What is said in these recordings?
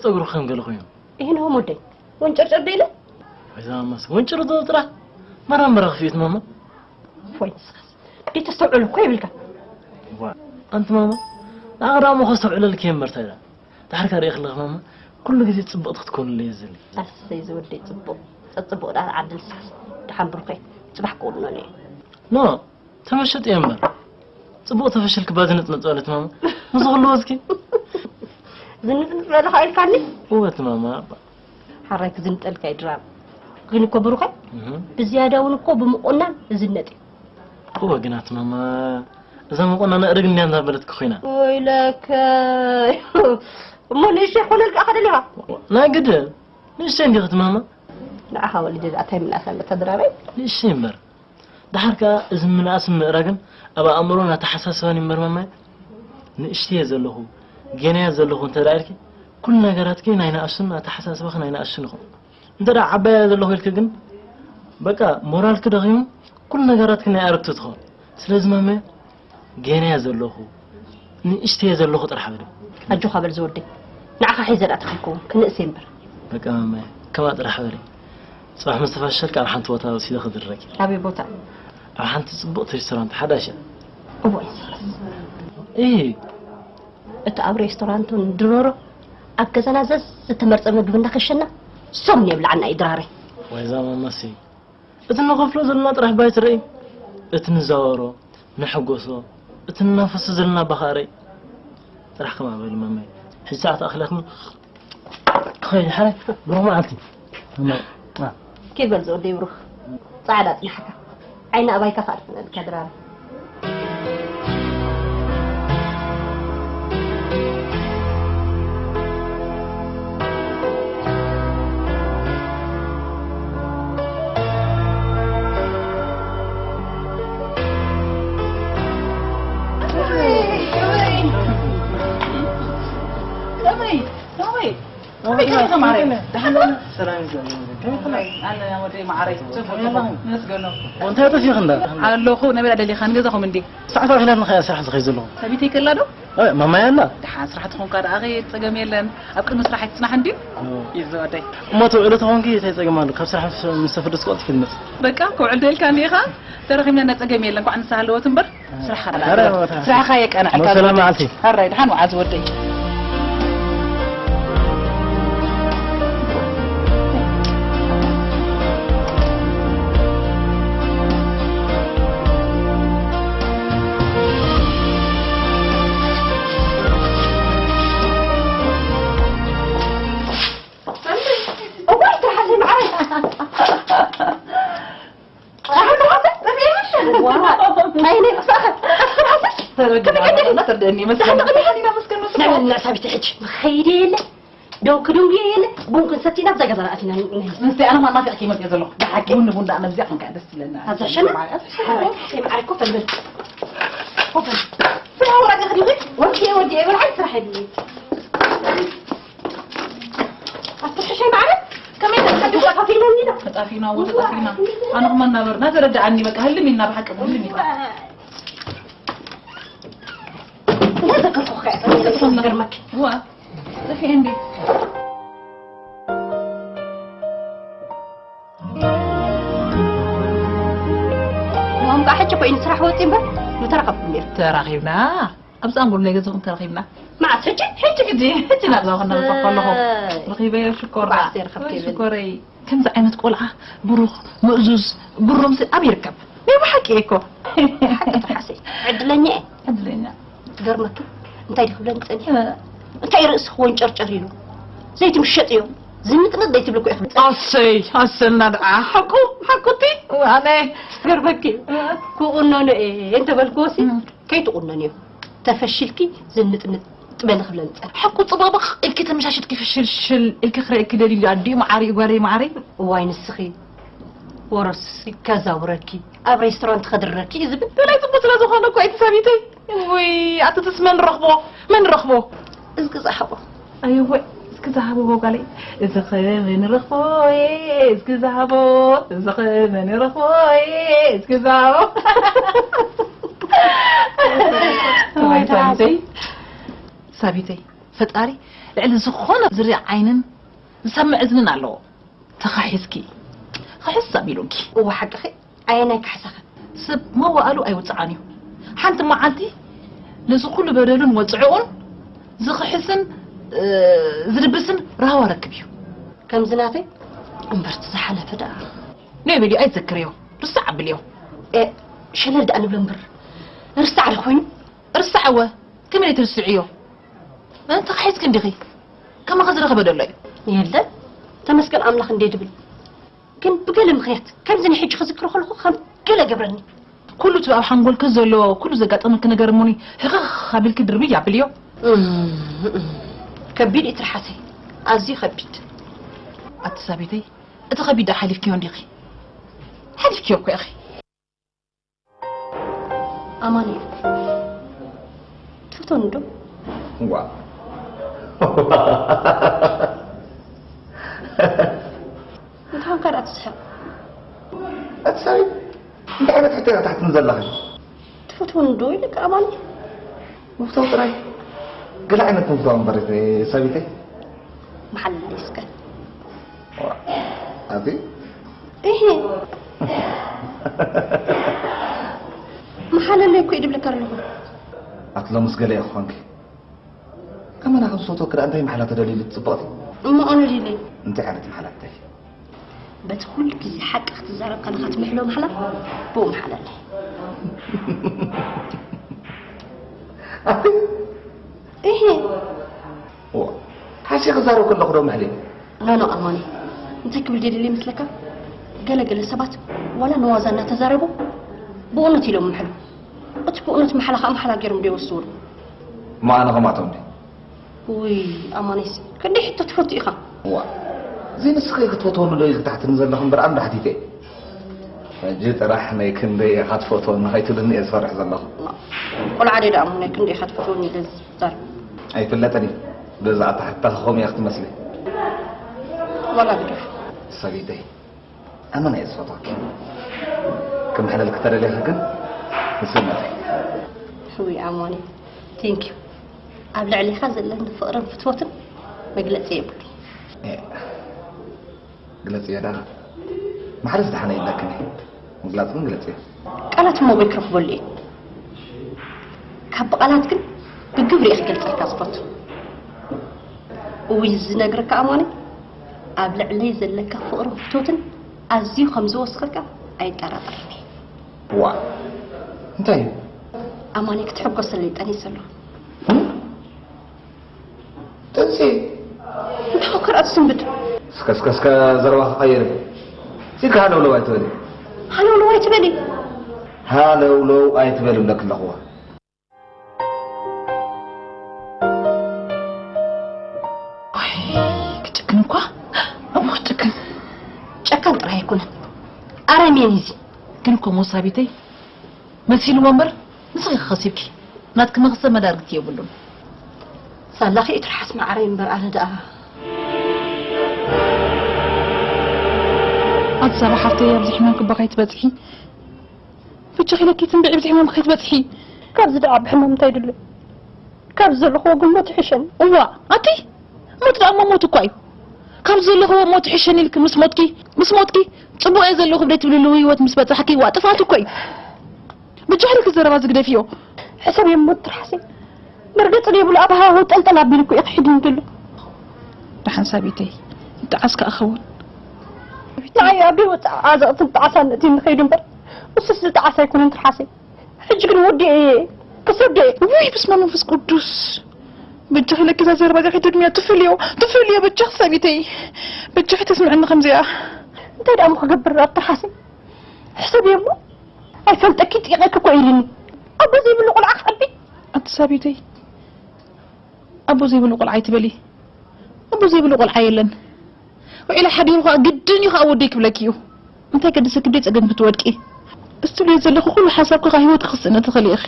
ጸጉሩ ከም ገለ ኮይኑ። ይህን ሆም ወደይ ወንጨርጨር ዶ ኢለ? ወይዛ ማማስ ወንጭሩ ዶ ጥራ? መራ መራ ክፊት ማማ። ወይ ንስኻስ ደይ ተስተውዕሉ እኮ ይብልካ። ዋ ኣንቲ ማማ ንኣቕዳሙ ከስተውዕለልክ እየ እምበር ታይዳ። ዳሕርካ ሪእኽለኽ ማማ ኩሉ ግዜ ጽብቕቲ ክትኮኑለይ እየ ዝደሊ። ኣሰይ ዝወደይ ጽቡቕ። ጽቡቕ ደኣ ዓዲ ንስኻስ ደሓን ብሩኸይ ጽባሕ ክውንኖ እየ። ኖ ተመሸጥ እየ እምበር። ጽቡቕ ተፈሽልክ ባዚ ንጽንጽ በለት ማማ። ምስ ኩሉ ወዝኪ። ዝንጽንጽ በለ ኸ ኢልካኒ? እወት ማማ። ሓራይ ክዝንጠልካ እዩ ድራር። ግን እኮ ብሩኸይ እህ። ብዝያዳ እውን እኮ ብምቑናን እዝነጥ እዩ። እወ ግናት ማማ። እዛ መቆናና እርግ እንዲያ እንዳበለትክ ኮይና። ወይለከ። እሞ ንእሽተይ ክኾነልካ ኢኻ ደሊኻ? ናይ ግድን። ንእሽተይ እንዲኽት ማማ። ንዓኻ ወልጀ ደኣ እንታይ ምልኣት ኣሎ ተድራበይ? ንእሽተይ እምበር። ደሓር ከኣ እዚ ምንኣስን ምእራግን ኣብ ኣእምሮን ኣተሓሳስባን ይመርመማይ። ንእሽተይ እየ ዘለኹ፣ ገና እየ ዘለኹ እንተ ደኣ ኢልኪ፣ ኩሉ ነገራትኪ ናይ ንኣሽቱን ኣተሓሳስባኺ ናይ ንኣሽቱን ይኸውን። እንተ ደኣ ዓባይ እየ ዘለኹ ኢልኪ ግን፣ በቃ ሞራልኪ ደኺሙ፣ ኩሉ ነገራትኪ ናይ ኣረግቱ ትኸውን። ስለዚ ማመ፣ ገና እየ ዘለኹ፣ ንእሽተይ እየ ዘለኹ ጥራሕ በሊ። ኣጆኻ በል ዝወደይ፣ ንዓኻ ሒዘ ደኣ ተኸይከውን፣ ክንእስ እየ እምበር። በቃ ማመ፣ ከምኣ ጥራሕ በሊ። ጽባሕ ምስ ተፋሸልካ ኣብ ሓንቲ ቦታ ወሲደ ክድረኪ። ኣበይ ቦታ? ኣብ ሓንቲ ጽብቕቲ ሬስቶራንት ሓዳሽ እያ። እወ፣ እይ። እቲ ኣብ ሬስቶራንት ንድረሮ፣ ኣብ ገዛና ዘዝ ዝተመርጸ ምግቢ እናኸሸና፣ ሶም የብልዓና እዩ ድራረይ። ወይዛ ማማሲ፣ እቲ ንኸፍሎ ዘለና ጥራሕ ባይ ትርኢ፣ እቲ ንዛወሮ፣ ንሕጎሶ፣ እቲ ንናፈሶ ዘለና ባኻረይ። ጥራሕ ከማ በሊ ማማይ። ሕጂ ሰዓት ኣኽለኽኒ። ክኸይድ ሓራይ፣ ብሩኽ መዓልቲ። ማማይ። አ። ኬድ በል ዝወደይ ብሩኽ። ጻዕዳ ጽናሕካ። ዓይኒ ኣባይካ ከኣ ድፍነልካ ድራር። ኣለኹ ነቢላ ደሊኻ ንገዛኹም እንዲ ሰዓት ኣኺላትና ኸያ ስራሕ ዝኸይ ዘለኹ ሰቢተይ ከላ ዶ ማማያ ኣላ ደሓን ስራሕ ትኾንካ ደኣ ኸየ ጸገም የለን ኣብ ቅድሚ ስራሕ ኣይትጽናሕ እንዲ ይዘወደይ እሞ ተውዕሎ ተኾንኪ እንታይ ጸገም ኣሎ ካብ ስራሕ ምስ ተፍድስ ቆልጥፊ ትመጽእ በቃ ክውዕል ደልካ እንዲኻ ተረኺብና ጸገም የለን ኳዕ ንስሃለወት እምበር ስራሕኻ ስራሕኻ የቀንዐካ ሰላም መዓልቲ ሕራይ ድሓን ወዓል ዝወደይ ሳቢት ሕጂ መኸይደ የለ ደው ክድንጉ የለ ቡን ክንሰቲ ናብ ዘገዛ ኣቲና ንስተይ ኣነ ማናፊቅ ከይመጽእ ዘለኹ ብሓቂ ቡን ቡን ዳኣ ነብዚኣ ክንከ ደስ ይለና ኣዘሸና ማዓሪኮ ፈልበል ኮፈል ስራ ወራ ገኽዲኺ ወዲየ ወዲየ በልዓይ ስራሕ የድልይ ኣትሕሸይ ማዕረ ከመይ ተሓዲጉ ተጣፊእና እኒና ተጣፊእና እዎ ተጣፊእና ኣነ ኹማ እናበርና ተረድኣኒ በቃ ህልም ኢልና ብሓቂ ህልም ኢልና እንታይ ዘከርኩ ከ ገርመክ እዋ ጠፊኤ እንዴ ሞምጣ ሕጂ ኮይኑ ስራሕ ወፂ እምበር ምተረኸብኩም ነይሩ ተራኺብና ኣብዚ ኣንጎሎ ናይ ገዛኹም ተረኺብና። መዓስ ሕጂ? ሕጂ ግዲ ሕጂ ናብዛ ኹና ከለኹ ረኺበዮ ሽኮራ። ሽኮረይ ከምዚ ዓይነት ቆልዓ ብሩኽ ምእዙዝ ግሩም ኣበይ ይርከብ? ናይ ብሓቂ እየ እኮ። ሓቂ ጥራሓሰይ ዕድለኛ እየ። ዕድለኛ። ትገርመኪ እንታይ ድክብለኒ ጸኒሐ እንታይ ርእስኺ ወንጨርጨር ኢሉ ዘይቲ ምሸጥ እዮ ዝንጥንጥ ደይትብሊ እኮ ኢኺ። ኣሰይ ኣሰና ደኣ ሓቁ ሓቁቲ ኣነ ትገርመኪ ክቑነኖ እየ እንተበልክዎሲ ከይትቑነንዮ ተፈሺልኪ ዝንጥንጥ ጥበሊ ክብለኒ ጸኒሐ። ሓቁ ጽባባኽ ኢልኪ ተመሻሽጥኪ ፍሽልሽል ኢልኪ ክርእየኪ ደልዩ ኣዲኡ መዓረይ ጓለይ መዓረይ። እዋይ ንስኺ ወረስሲ ከዛውረኪ ኣብ ሬስቶራንት ከድርረኪ እዩ ዝብል። በላይ ጽቡቅ ስለ ዝኾነ እኮ እቲ ሰቢተይ ውይ ኣቲ ትስ መን ረኽቦ መን ረኽቦ። እዝጊ ዝሃቦ። ኣይወይ እስኪ ዝሃቦ ጓለይ እዚ ኸ መን ረኽቦ እስኪ ዝሃቦ እዚ ኸ መን ረኽቦ እስኪ ዝሃቦ። ወይ ሳቢተይ ሳቢተይ ፈጣሪ ልዕሊ ዝኾነ ዝርኢ ዓይንን ዝሰምዕ እዝንን ኣለዎ። ተኻሒስኪ፣ ክሕስ ኣቢሉኪ። እወ ሓቅኺ፣ ኣየናይ ካሕሳኸ? ሰብ መዋእሉ ኣይውጽዓን እዩ። ሓንቲ መዓልቲ ነዚ ኩሉ በደሉን ወጽዕኡን ዝኽሕስን፣ እ፣ ዝድብስን ራህዋ ረክብ እዩ። ከምዚ ናተይ እምበርቲ ዝሓለፈ ደኣ። ነይ በልዮ፣ ኣይትዘክርዮ። ርሳዕ ኣብልዮ። ኤ፣ ሸለል ደኣ ንብሎ እምበር። ርሳዕ ዶ ኮይኑ? ርሳዕ እወ፣ ከመይ ትርስዕዮ? እ፣ ተኻሒስኪ እንዲኺ። ከማኸ ዝረኸበ ደሎ እዩ። የለን፣ ተመስገን ኣምላኽ እንዴ ድብል። ግን ብገለ ምኽንያት ከምዚ ናይ ሕጂ ክዝክሮ ከለኹ ከም ገለ ገብረኒ። ኩሉ እቲ ኣብ ሓንጎልኪ ዘሎ፣ ኩሉ ዘጋጠመኪ ነገር እሞኒ፣ ሕኽኽ ኣቢልኪ ድርብይ ኣብልዮ። እም፣ እም። ከቢድ እዩ ትርሓሰይ፣ ኣዝዩ ከቢድ። ኣቲ ሳቢተይ፣ እቲ ከቢድ ደኣ ሓሊፍክዮ እንዲኺ። ሓሊፍክዮ እኮ ኢኺ። ኣማኑኤል፣ ትፈትወኒ ዶ? ዋ። እንታይ ኾንካ ደኣ ትስሕቕ? ኣቲ ሳቢት፣ እንታይ ዓይነት ሕቶ ኢኻ ትሓትኒ ዘለኺ? ትፈትወኒ ዶ ኢለካ ኣማኑኤል? ምፍታው ጥራይ? ገለ ዓይነት ምፍታው እምበር ሳቢተይ። መሓለለይ እስከ። ዋ፣ ኣቲ? እሄ። መሓለለይ እኮ እዩ ድብለካ ኣለኹ። ኣቲ ሎምስ ገለ ኢኺ ኾንኪ። ከመና ከም ዝፈትወኪ ደኣ እንታይ መሓላ ተደልዩሉ ጽብቕቲ? እሞ ኣነ ድለይ። እንታይ ዓይነት መሓላ ትደልዪ? በቲ ኩሉ ግዜ ሓቂ ክትዛረብ ከለኻ ትምሕሎ መሓላ፣ ብኡ መሓለለይ። ኣቲ? እሄ። ዋ፣ ሓሲየ ክዛረብ ከለኹ ዶ ምሕሊ? ኖ፣ ኖ፣ ኣማኒ። እንታይ ክብል ደልየ ይመስለካ? ገለ ገለ ሰባት ዋላ ንዋዛ እናተዛረቡ ብእውነት ኢሎም ምሕሉ። እቲ ብእውነት መሓላ ኸዓ መሓላ ገይሮም ዶ ይወስድዎ? እሞ ኣነ ከምኣቶም ድየ? ውይ፣ ኣማኒስ፣ ክንደይ ሕቶ ትፈቱ ኢኻ? ዋ፣ እዚ ንስኺ ክትፈትወኒ ዶ ኢልኪ ትሓትኒ ዘለኺ እምበር ኣነ ዶ ሓቲተ እየ? ሕጂ ጥራሕ ናይ ክንደይ ኢኻ ትፈትወኒ ከይትብልኒ እየ ዝፈርሕ ዘለኹ። ቆልዓ ድየ ደኣ እሞ ናይ ክንደይ ኢኻ ትፈትወኒ ኢለ ዝዛረብ? ኣይፍለጥን እዩ። በዛ ኣተሓትታኺ ከምኡ እያ ክትመስሊ። ዋላ ግደፍ። ሰበይተይ፣ ኣመና እየ ዝፈትወኪ። ክምሕለልኪ ተደሊኺ ግን ንስነተይ። ውይ ኣማኒ፣ ቴንክ ዩ። ኣብ ልዕሌኻ ዘለኒ ፍቕርን ፍትወትን መግለጺ የብሉን። ኤ፣ ግለጽዮ ደኣ። ማዕረስ ደሓን ኣይብለክን እየ። ምግላጽ ግን ግለጽዮ። ቃላት እሞ ኣበይ ክረኽበሉ እየ? ካብ ብቓላት ግን ብግብሪ እየ ክገልጸልካ ዝፈቱ። እውይ ዝነግረካ ኣማኒ፣ ኣብ ልዕለይ ዘለካ ፍቕርን ፍትወትን ኣዝዩ ከም ዝወስኸካ ኣይጠራጠርን እየ። ዋ፣ እንታይ እዩ? ኣማኒ ክትሕጎሰለይ ጠኒሰ ኣለኹ። እም? ጥንሲ። እንታይ ኮ ክርኣ ትስንብድ? እስከ፣ እስከ፣ እስከ ዘረባኺ ቀይሪ። እስከ ሃለውለው ኣይትበሊ። ሃለውለው ኣይትበሊ። ሃለውለው ኣይትበሊ እብለኪ ኣለኹዋ። ዋይ፣ ክጭክን እኳ። እሞ ክጭክን። ጨካን ጥራይ ኣይኮነን። ኣረሜን እዩ እዚ። ግን እኮ ሞሳቢተይ መሲልዎ እምበር ንስኺ ከሲብኪ። ናትኪ መኽሰብ መዳርግቲ የብሉን። ሳላኺ ትርሓስ ማዓረይ እምበር ኣነ ደኣ። ኣቲ ሳባ ሓፍተይ፣ ኣብዚ ሕማም ክባ ከይትበጽሒ። ብቻ ኢለኪ ትንብዒ፣ ኣብዚ ሕማም ከይትበጽሒ። ካብዚ ደኣ ብሕማም እንታይ ድለ? ካብዚ ዘለኽዎ ግን ሞት ይሕሸኒ። እዋ፣ ኣቲ ሞት ደኣ እሞ ሞት እኳ እዩ። ካብዚ ዘለኽዎ ሞት ይሕሸኒ ኢልኪ ምስ ሞትኪ፣ ምስ ሞትኪ፣ ጽቡቕ እየ ዘለኹ ብደይ ትብልሉ ህይወት ምስ በጻሕኪ፣ ዋ፣ ጥፍኣት እኮ እዩ። ብጃህልኪ ዘረባ ዝግደፍዮ። ሕሰብ የሞ ትርሓሰይ። መርገጺ ዘይብሉ ኣብ ሃዋህው ጠልጠል ኣቢሉ እኮ እዩ ክሒድኒ ዘሎ። ደሓን ሳቢተይ፣ ይጠዓስ ከኣ ኸውን። ንዓይ ኣብ ህይወት ዓዘቕትን ጣዕሳን እቲ ንኸይዱ እምበር፣ እሱስ ዝጠዓስ ኣይኮነን ትርሓሰይ። ሕጂ ግን ወዲኤ እየ። ክሰዶ እየ። ውይ፣ በስመ ኣብ መንፈስ ቅዱስ። በጃኺ ለኪ እዛ ዘረባ እዚኣ ከይትደግምያ። ትፈልዮ፣ ትፈልዮ፣ በጃኺ ሳቢተይ። በጃኺ ተስምዕኒ ከምዚኣ። እንታይ ደኣ እሞ ክገብር ኣብ ትርሓሰይ? ሕሰብ እየ እሞ። ኣይፈልጠኪ ጢቐኪ እኮ ኢልኒ። ኣቦ ዘይብሉ ቆልዓ ክዓቢ። ኣቲ ሳቢተይ፣ ኣቦ ዘይብሉ ቆልዓ ኣይትበሊ። ኣቦ ዘይብሉ ቆልዓ የለን። ውዒለ ሓዲሩ ኸኣ ግድን እዩ ኸኣ ወደይ ክብለኪ እዩ። እንታይ ገደሰኪ ብደይ ጸገም ክትወድቂ? እስቲ ብደይ ዘለኹ ኩሉ ሓሳብኪ ኸኣ ህይወትኪ ክትስእኒ ትኽእሊ ኢኺ።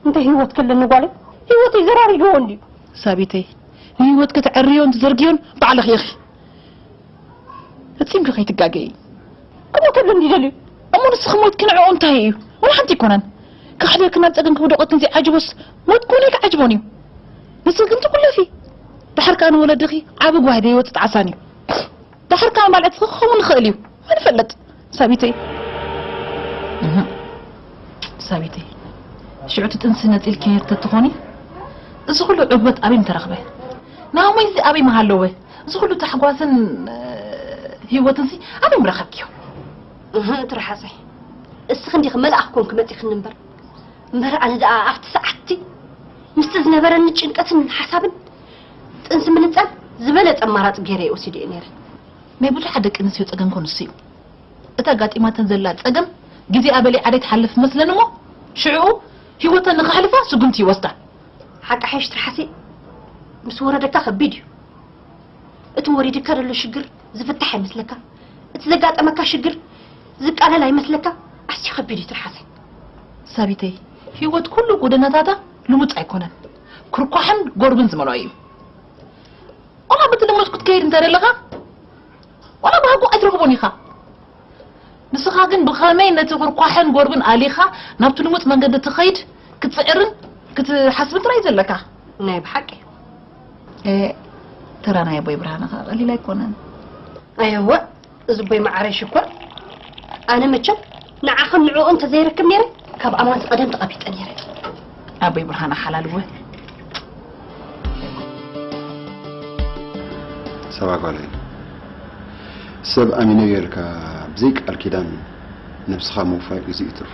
እንታይ ህይወት ከለኒ ጓለይ? ህይወተይ ዘራሪግዎ እንድዩ። ሳቢተይ፣ ንህይወትኪ ተዕርዮን ትዘርግዮን ባዕልኺ ኢኺ። ፈጺምኪ ከይትጋገዪ። ክሞተሉ እንዲ ደልዩ። እሞ ንስኺ ሞትኪ ንዕኡ እንታይ እዩ? ወላ ሓንቲ ኣይኮነን። ክሕደልክን ናብ ጸገም ክውደቐክን ዘይዓጅቦስ ሞት ኮነ ኣይክዓጅቦን እዩ። ንስኺ ግን ትቁለፊ። ድሓር ከኣ ንወለድኺ ዓቢ ጓሂ ዘይወጽእ ጣዕሳን እዩ። ድሓር ከኣ ማልዕትኺ ክኸውን ይኽእል እዩ። መን ይፈልጥ? ሳቢተይ። እህ። ሳቢተይ። ሽዑ እቲ ጥንሲ ነጺልኪ ተትኾኒ፣ እዚ ኩሉ ዕግበት ኣበይ ምተረኽበ? ናሆመይ እዚ ኣበይ ምሃለወ? እዚ ኩሉ ታሕጓስን፣ እ፣ ህይወትንሲ ኣበይ ምረኸብክዮ? እህ፣ ትርሓሰይ። እስኺ እንዲኺ መልኣኽ ኮንኪ መጺኽኒ እምበር። እምበር ኣነ ደኣ ኣብቲ ሰዓትቲ ምስቲ ዝነበረኒ ጭንቀትን ሓሳብን ጥንሲ ምንጻል ዝበለጸ ኣማራጺ ገይረ እየ ወሲደዮ ነይረ። ናይ ብዙሓት ደቂ ኣንስትዮ ጸገም ኮን እሱ እዩ። እታ ኣጋጢማተን ዘላ ጸገም ግዜኣ በሊዓ ደይ ትሓልፍ መስለን እሞ ሽዑ ህይወተን ንኸሕልፋ ስጉምቲ ይወስዳ። ሓቂ ሓይሽ ትርሓሰይ ምስ ወረደካ ከቢድ እዩ። እቲ ወሪድካ ዘሎ ሽግር ዝፍታሕ ኣይመስለካ? እቲ ዘጋጠመካ ሽግር ዝቃለል ኣይመስለካ? ኣዝዩ ከቢድ እዩ ትርሓሰይ። ሳቢተይ፣ ህይወት ኩሉ ጎደናታታ ልሙጽ ኣይኮነን። ክርኳሕን ጎርብን ዝመልኦ እዩ። ዋላ በቲ ልሙጽ ክትከይድ እንተ ደለኻ፣ ዋላ ብሃጎ ኣይትረኽቦን ኢኻ። ንስኻ ግን ብኸመይ ነቲ ክርኳሕን ጎርብን ኣሊኻ ናብቲ ልሙጽ መንገዲ ትኸይድ ክትጽዕርን ክትሓስብን ጥራይ ዘለካ። ናይ ብሓቂ። ኤ፣ ተራ ናይ ኣቦይ ብርሃነ ኸኣ ቀሊል ኣይኮነን። ኣየወ፣ እዚ ኣቦይ መዓረይ ሽኮር። ኣነ መቸም ንዓኽን ንዕኡ እንተዘይረክብ ነይረ፣ ካብ ኣማንቲ ቀደም ተቐቢጠ ነይረ። ኣቦይ ብርሃነ ሓላልወ። ሰባ ጓለይ፣ ሰብ ኣሚነ ጌርካ ብዘይ ቃል ኪዳን ነብስኻ ምውፋይ እዩ ዝኢትርፉ።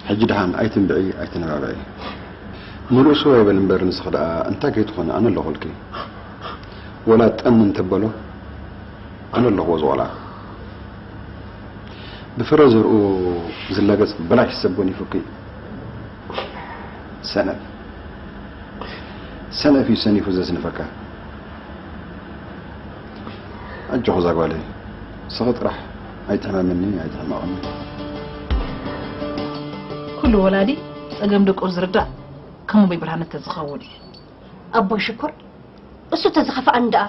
ሕጂ ደሓን ኣይትንብዒ፣ ኣይትነባብዒ። ንርእሱ ኣይበል እምበር ንስኺ ደኣ እንታይ ከይትኾኒ ኣነ ኣለኹልኪ። ወላ ጠን እንተበሎ ኣነ ኣለኹዎ ዝቖልዓ። ብፍረ ዘርኡ ዝላገጽ በላሽ ሰብ ጎኒፉኪ። ሰነፍ። ሰነፍ እዩ ሰኒፉ ዘስንፈካ። ኣጆኹ እዛ ጓለይ፣ ንስኺ ጥራሕ ኣይትሕመምኒ፣ ኣይትሕመቕኒ። ኩሉ ወላዲ ጸገም ደቁ ዝርዳእ ከም ኣቦይ ብርሃነ ተዝኸውን እዩ። ኣቦይ ሽኮር፣ እሱ ተዝኸፍኣኒ ደኣ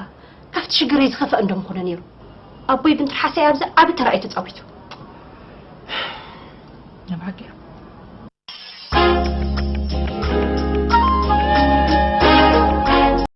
ካብቲ ሽግረይ ዝኸፍአ እንዶ ምኾነ ነይሩ። ኣቦይ ብንትርሓሰይ ኣብዚ ዓቢ ተራ እዩ ተጻዊቱ። ናይ ብሓቂ።